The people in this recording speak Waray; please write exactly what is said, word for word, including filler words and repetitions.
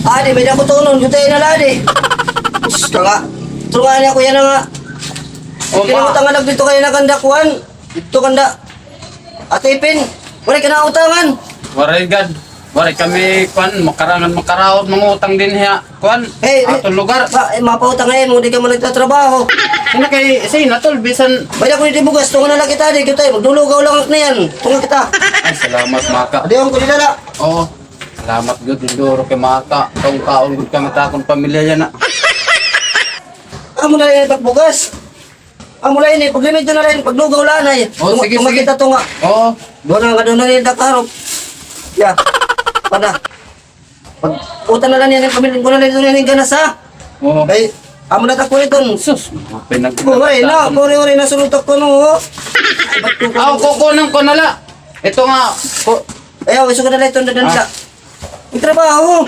Adi, may dako tunon, gutay na la, adi. Sus, ka nga. Tulungan niya, kuya na nga. O, ma. Kinautang nga nagdito kayo na kanda, kuan. Dito kanda. Ate Ipin, waray ka na utangan. Waray gad. Waray kami, kuan, makarangan, makaraot, mangutang dinhi ha, kuan, eh, aton lugar. Ba, eh, mapautang ngayon mo, di ka man nagtatrabaho. Sino kay, sino, tol, bisan. Baya ko di bugas, tunga na lang kita, di kita, magdulugaw lang ak niyan. Tunga kita. Ay, salamat, Maka. Adi, ang kulila na. Oo. Salamat gud, Mindoro, kay Maka. Kaon-kaon gud kami, takon pamilya yan, ah. Amo na lang yung pagbugas. Amo la ini, paglimit na la ini, paglugaw la anay. O, sige, sige. Tunga kita, tunga. Oo. Doon na nga, doon na rin, dakarop. Ya. Pada. Pag, utang na la niya, pamilya ko na la ito, yung ganas, ha? Oo. Kay, amo na ta ko ito. Sus, pinag- Uray na, uri-uri na sulot ako, no? Aw, kukunan ko na la. Ito nga, ko- Ayaw, iso ka na la ito, dadanda. Ah. May trabaho.